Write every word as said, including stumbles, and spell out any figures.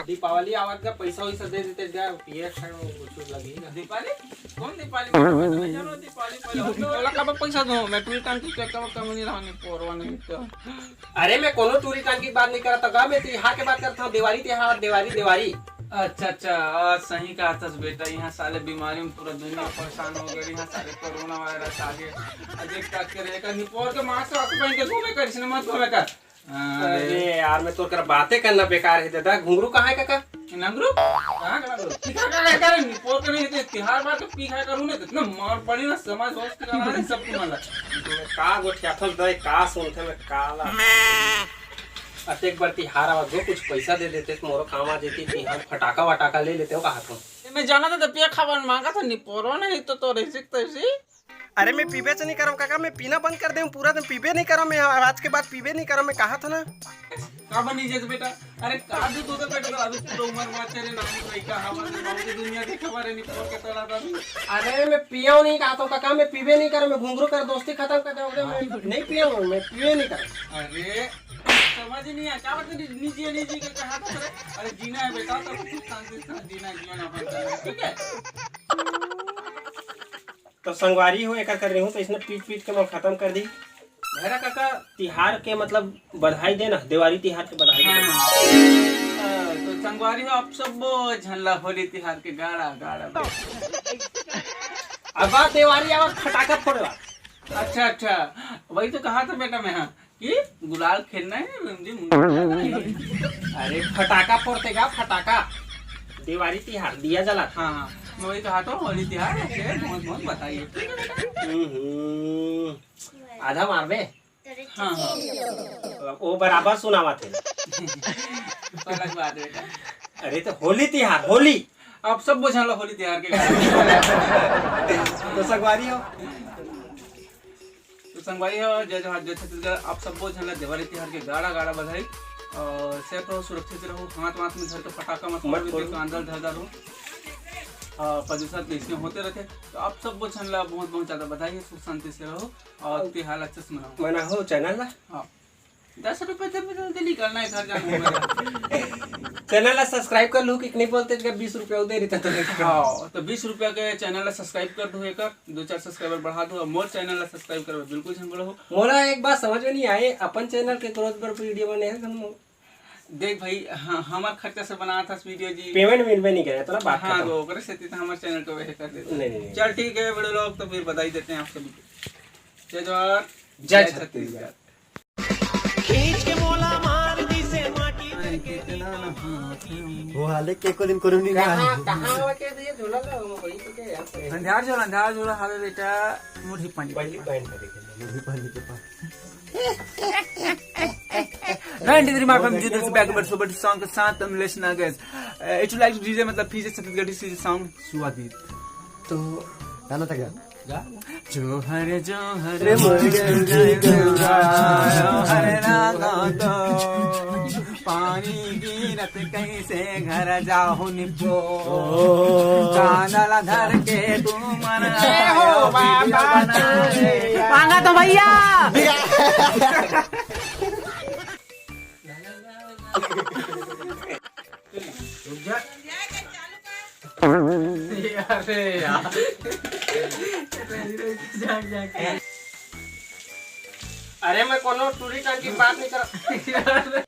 दीपावली आवत गा, पैसा वैसा दे देते गा, पिए खाए में कुछ लगही ना। दीपावली? कौन दीपावली? मैं जानो दीपावली पहले। ओला कब पैसा दो? मैं टूरी टांकी के कब कम नहीं रहा, निपोरवा नहीं तो। अरे, मैं कोनो टूरी टांकी की बात नहीं करता गा, मैं तिहार के बात करता हूँ, देवारी तिहार, देवारी, देवारी। अच्छा, अच्छा, आज सही कहा था बेटा, यहाँ साले बीमारी में पूरा दुनिया परेशान हो गई, यहाँ साले कोरोना वायरस आ गए। अजय का करे का निपोर के मास्क वास्क पहन के घूमे कर, इसने मत घूमे कर। अरे अरे यार, मैं तोर करा बातें करना बेकार है दादा। घुंगरू कहाँ है काका? नंगरू? कहाँ का नंगरू? पीखा का है करे? निपोर के नहीं तो तिहार बार तो पीखा करूँ ना, तो इतना मार पड़ी ना, समझ होश के कारण है सब तुम्हारा। का गोठियाथन दे, का सुनते में काला। अतेक बार तिहार आवा जो कुछ पैसा दे देते तो मोरो काम आ जेती, तिहार फटाका वटाका ले लेते हो कहा तुम। मैं जाना था, तो पिया खावन मांगा था, निपोरो नहीं तो, तो रही सकता है। अरे, मैं पीबे च नहीं करम काका, मैं पीना बंद कर देम, पूरा दिन पीबे नहीं करम मैं, आज के बाद पीबे नहीं करम मैं, कहा था ना। का बनी जैसे बेटा? अरे, का दू दू बेटा, तो अभी तो उम्र में तेरे नानी भाई का हवा में बहुत दुनिया के खबर है, नहीं पकड़ के तोला था अभी। अरे, मैं पियो नहीं कहा था काका, मैं पीबे नहीं करम, मैं घुंगरू कर दोस्ती खत्म कर दे, मैं नहीं पियो, मैं पीबे नहीं करम। अरे, समझ ही नहीं है, क्या बात है, निजी, निजी के कहा था, अरे, अरे, जीना है बेटा, तो सुख शांति से जीना है, जीवन अपन करना है, ठीक है? तो संगवारी हो, एकर कर रही हूँ, तो इसने पीट पीट के मोर खत्म कर दी। भैरा काका, तिहार के मतलब बधाई देना, देवारी तिहार के बधाई हाँ। देना। हाँ, तो संगवारी हो, आप सब झन ला होली तिहार के गाड़ा गाड़ा। अब बात देवारी आवत फटाका फोड़वा। अच्छा, अच्छा, वही तो कहा था बेटा मैं, हाँ, कि गुलाल खेलना है, रंजी मुंजी। अरे फटाका फोड़ते का, फटाका। देवारी तिहार दिया जला। हाँ, हाँ, मैं वही कहा था, होली तिहार के बहुत बहुत बधाई है, ठीक है बेटा? हम्म, आधा मारबे। हाँ, हाँ। वो बराबर सुनावा थे। अलग बात है बेटा। अरे तो होली तिहार, होली। आप सब बुझा लो होली तिहार के। तो संगवारी हो। तो संगवारी हो, जय जोहार, जय छत्तीसगढ़। आप सब बुझा लो देवारी तिहार के गाड़ा गाड़ा बधाई। और safe रहो, सुरक्षित रहो, हाथ वाथ में धर के फटाका मत मत फोड़ो, फोड़ो। कांदल धर धरो। और प्रदूषण तो इसमें होते रहते। तो आप सब बुझा लो बहुत बहुत ज्यादा बधाई है, सुख शांति से रहो। और तिहार अच्छे से मनाओ। मना हो channel ला। हाँ। दस रुपए से भी जल्दी निकलना है घर जाना है। Channel ला subscribe कर लू कि नहीं बोलते, जब बीस रुपया दे रही था तो। हाँ, तो बीस रुपया के channel ला subscribe कर दो, एकर दो चार subscriber बढ़ा दो, और मोर channel ला subscribe करबे बिल्कुल झन बोलो हो। मोला एक बात समझ में नहीं आए, अपन channel के growth पर video बने हैं हम। देख भाई, हाँ, हमार खर्चा से बना था video जी। Payment मिलबे नहीं करे, तो ना बात हाँ, खत्म। तो ओकरे से तो हमारे channel को वैसे कर देते। नहीं, नहीं, नहीं। चल ठीक है, बड़े लोग, तो फिर बधाई देते हैं आप सभी को। जय जोहार, जय जय छत्तीसगढ़। छत्तीसगढ़। खींच के मोला मार दिसे माटी में के वो हाले के को दिन करूनी ना। कहाँ, कहाँ आवा के दिए झोला ला, हम वही तो के यार। अंधार झोला, अंधार झोला हावे बेटा, मुढ़ी पानी। पहली पहन के देखे। मुढ़ी पानी के पास। नाइंटी थ्री मार्क हम जीतल से back to back super song के साथ हम लेस Nagesh. If you like DJ मतलब पीजे छत्तीसगढ़ी से song सुआदित। तो गाना था क्या? जोहर जोहर रे मोर मोर दिल दिल दिल जोहर रागा तो पानी गिरत कैसे घर जाहु निपो। ओ। कांदल धर के तू मन ए हो आयो बाबा। वीडियो बनाए। मांगा तो भैया। रुक जा। अरे यार। अरे मैं कोनो टूरी टांकी बात नहीं कर।